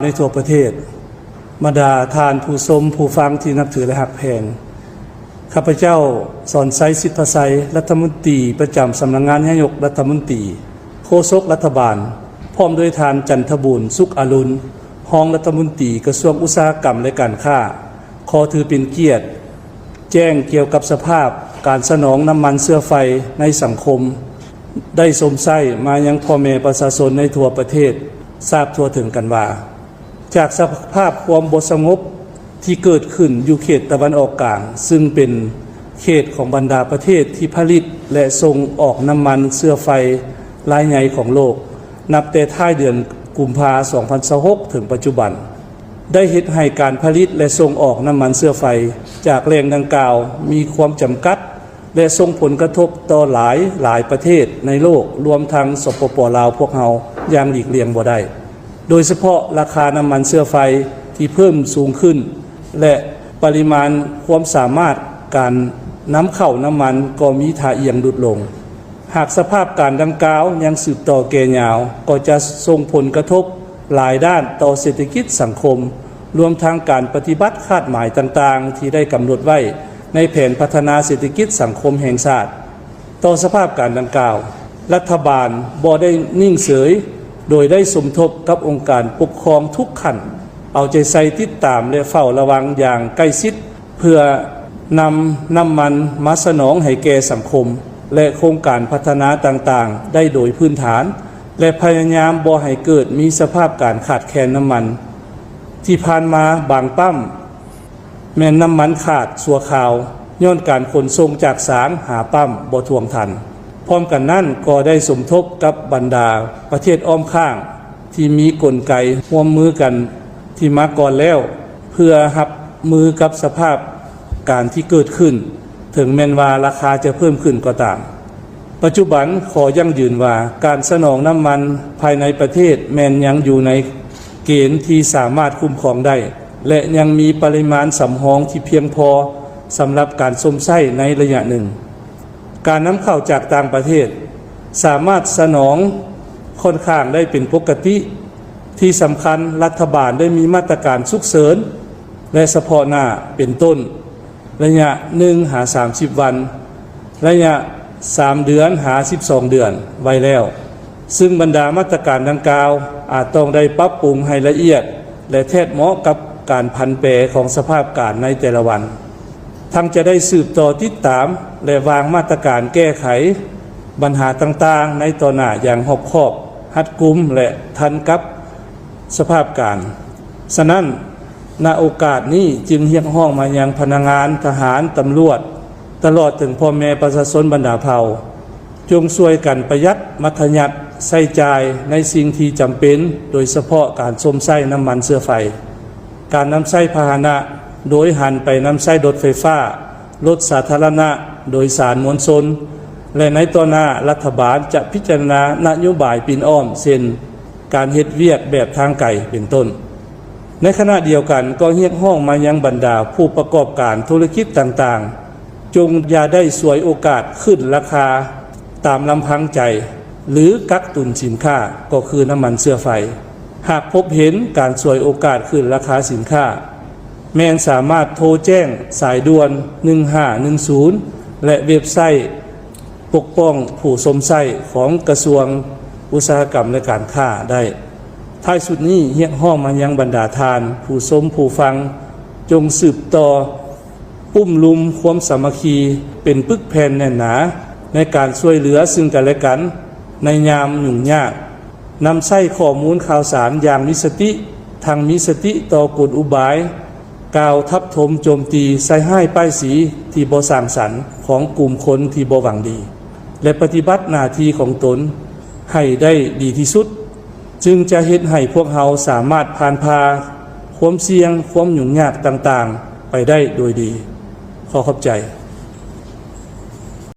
ໃນທົ່ວປະເທດ, ບັນດາທ່ານຜູ້ຊົມຜູ້ຟັງທີ່ນັບຖື ແລະ ຮັກແພງ, ຂ້າພະເຈົ້າ ສອນໄຊ ສິດພະໄຊ, ລັດຖະມົນຕີປະຈຳສຳນັກງານນາຍົກລັດຖະມົນຕີ, ໂຄສົກລັດຖະບານ, ພ້ອມດ້ວຍທ່ານ ຈັນທະບູນ ສຸກອາລຸນ, ຮອງລັດຖະມົນຕີກະຊວງອຸດສາຫະກຳ ແລະ ການຄ້າ, ຂໍຖືເປັນກຽດແຈ້ງກ່ຽວກັບສະພາບການສະໜອງນ້ຳມັນເຊື້ອໄຟໃນສັງຄົມ ໄດ້ຊົມໃຊ້ມາຍັງພໍ່ແມ່ປະຊາຊົນໃນທົ່ວປະເທດ ຊາບທົ່ວເຖິງກັນວ່າ ຈາກສະພາບຄວາມບໍ່ສະຫງົບທີ່ເກີດຂຶ້ນຢູ່ເຂດຕາເວັນອອກກາງ, ຊຶ່ງເປັນເຂດຂອງບັນດາປະເທດທີ່ຜະລິດ ແລະ ສົ່ງອອກນ້ຳມັນເຊື້ອໄຟລາຍໃຫຍ່ຂອງໂລກ, ນັບແຕ່ທ້າຍເດືອນກຸມພາ ສອງພັນຊາວຫົກ ເຖິງປັດຈຸບັນ, ໄດ້ເຮັດໃຫ້ການຜະລິດ ແລະ ສົ່ງອອກນ້ຳມັນເຊື້ອໄຟຈາກແຫຼ່ງດັ່ງກ່າວມີຄວາມຈຳກັດ ແລະ ສົ່ງຜົນກະທົບຕໍ່ຫຼາຍ, ຫຼາຍປະເທດໃນໂລກ, ລວມທັງ ສປປ ລາວ ພວກເຮົາຢ່າງຫຼີກລ່ຽງບໍ່ໄດ້, ໂດຍສະເພາະລາຄານ້ຳມັນເຊື້ອໄຟທີ່ເພີ່ມສູງຂຶ້ນ ແລະ ປະລິມານຄວາມສາມາດການນຳເຂົ້ານ້ຳມັນກໍມີທ່າອ່ຽງຫຼຸດລົງ. ຫາກສະພາບການດັ່ງກ່າວຍັງສືບຕໍ່ແກ່ຍາວ, ກໍຈະສົ່ງຜົນກະທົບຫຼາຍດ້ານຕໍ່ເສດຖະກິດສັງຄົມ, ລວມທັງການປະຕິບັດຄາດໝາຍຕ່າງໆທີ່ໄດ້ກຳນົດໄວ້ໃນແຜນພັດທະນາເສດຖະກິດສັງຄົມແຫ່ງຊາດ. ຕໍ່ສະພາບການດັ່ງກ່າວ, ລັດຖະບານບໍ່ໄດ້ນິ່ງເສີຍ, ໂດຍໄດ້ສົມທົບກັບອົງການປົກຄອງທຸກຂັ້ນ, ເອົາໃຈໃສ່ຕິດຕາມ ແລະ ເຝົ້າລະວັງຢ່າງໃກ້ຊິດ ເພື່ອນຳນ້ຳມັນມາສະໜອງໃຫ້ແກ່ສັງຄົມ ແລະ ໂຄງການພັດທະນາຕ່າງໆໄດ້ໂດຍພື້ນຖານ ແລະ ພະຍາຍາມບໍ່ໃຫ້ເກີດມີສະພາບການຂາດແຄນນ້ຳມັນ. ທີ່ຜ່ານມາບາງປ້ຳແມ່ນນ້ຳມັນຂາດຊົ່ວຄາວ ຍ້ອນການຂົນສົ່ງຈາກສາງຫາປ້ຳບໍ່ທ່ວງທັນ. ພ້ອມກັນນັ້ນກໍໄດ້ສົມທົບກັບບັນດາປະເທດອ້ອມຂ້າງ ທີ່ມີກົນໄກຮ່ວມມືກັນທີ່ມາກ່ອນແລ້ວ ເພື່ອຮັບມືກັບສະພາບການທີ່ເກີດຂຶ້ນ, ເຖິງແມ່ນວ່າລາຄາຈະເພີ່ມຂຶ້ນກໍຕາມ. ປັດຈຸບັນຂໍຢັ້ງຢືນວ່າ ການສະໜອງນ້ຳມັນພາຍໃນປະເທດແມ່ນຍັງຢູ່ໃນເກນທີ່ສາມາດຄຸ້ມຄອງໄດ້ ແລະ ຍັງມີປະລິມານສຳຮອງທີ່ພຽງພໍສຳລັບການຊົມໃຊ້ໃນໄລຍະໜຶ່ງ. ການນຳເຂົ້າຈາກຕ່າງປະເທດສາມາດສະໜອງຂ້ອນຂ້າງໄດ້ເປັນປົກກະຕິ. ທີ່ສຳຄັນ, ລັດຖະບານໄດ້ມີມາດຕະການສຸກເສີນ ແລະ ສະເພາະໜ້າ ເປັນຕົ້ນ ໄລຍະໜຶ່ງຫາສາມສິບວັນ, ໄລຍະສາມເດືອນຫາສິບສອງເດືອນໄວ້ແລ້ວ, ຊຶ່ງບັນດາມາດຕະການດັ່ງກ່າວອາດຕ້ອງໄດ້ປັບປຸງໃຫ້ລະອຽດ ແລະ ແທດເໝາະກັບການຜັນແປຂອງສະພາບການໃນແຕ່ລະວັນ. ທັງຈະໄດ້ສືບຕໍ່ຕິດຕາມ ແລະ ວາງມາດຕະການແກ້ໄຂບັນຫາຕ່າງໆໃນຕໍ່ໜ້າຢ່າງຮອບຄອບ, ຮັດກຸມ ແລະ ທັນກັບສະພາບການ. ສະນັ້ນ, ນະໂອກາດນີ້ຈຶ່ງຮຽກຮ້ອງມາຍັງພະນັກງານ, ທະຫານ, ຕຳຫຼວດ, ຕະຫຼອດເຖິງພໍ່ແມ່ປະຊາຊົນບັນດາເຜົ່າ, ຈົ່ງຊ່ວຍກັນປະຢັດມັດທະຍັດໃຊ້ຈ່າຍໃນສິ່ງທີ່ຈຳເປັນ, ໂດຍສະເພາະການຊົມໃຊ້ນ້ຳມັນເຊື້ອໄຟ, ການນຳໃຊ້ພາຫະນະ ໂດຍຫັນໄປນຳໃຊ້ລົດໄຟຟ້າ, ລົດສາທາລະນະໂດຍສານມວນຊົນ ແລະ ໃນຕໍ່ໜ້າ ລັດຖະບານຈະພິຈາລະນານະໂຍບາຍປິ່ນອ້ອມ ເຊັ່ນ ການເຮັດວຽກແບບທາງໄກ ເປັນຕົ້ນ. ໃນຂະນະດຽວກັນກໍຮຽກຮ້ອງມາຍັງບັນດາຜູ້ປະກອບການທຸລະກິດຕ່າງໆ, ຈົ່ງຢ່າໄດ້ສວຍໂອກາດຂຶ້ນລາຄາຕາມລຳພັງໃຈ ຫຼື ກັກຕຸນສິນຄ້າ ກໍຄືນ້ຳມັນເຊື້ອໄຟ. ຫາກພົບເຫັນການສວຍໂອກາດຂຶ້ນລາຄາສິນຄ້າ, ແມ່ນສາມາດໂທແຈ້ງສາຍດ່ວນໜຶ່ງຫ້າໜຶ່ງສູນ ແລະ ເວັບໄຊປົກປ້ອງຜູ້ຊົມໃຊ້ຂອງກະຊວງອຸດສາຫະກຳ ແລະ ການຄ້າໄດ້. ທ້າຍສຸດນີ້, ຮຽກຮ້ອງມາຍັງບັນດາທ່ານຜູ້ຊົມຜູ້ຟັງ, ຈົ່ງສືບຕໍ່ ປຸ້ມລຸມຄວາມສາມັກຄີເປັນປຶກແຜ່ນແໜ້ນໜາໃນການຊ່ວຍເຫຼືອຊຶ່ງກັນແລະກັນໃນຍາມຫຍຸ້ງຍາກ, ນຳໃຊ້ຂໍ້ມູນຂ່າວສານຢ່າງມີສະຕິ, ທັງມີສະຕິຕໍ່ກົນອຸບາຍກ່າວທັບຖົມໂຈມຕີໃສ່ຮ້າຍປ້າຍສີທີ່ບໍ່ສ້າງສັນຂອງກຸ່ມຄົນທີ່ບໍ່ຫວັງດີ ແລະ ປະຕິບັດໜ້າທີ່ຂອງຕົນໃຫ້ໄດ້ດີທີ່ສຸດ. ຈຶ່ງຈະເຮັດໃຫ້ພວກເຮົາສາມາດຜ່ານຜ່າຄວາມສ່ຽງ, ຄວາມຫຍຸ້ງຍາກຕ່າງໆໄປໄດ້ໂດຍດີ. ຂໍຂອບໃຈ.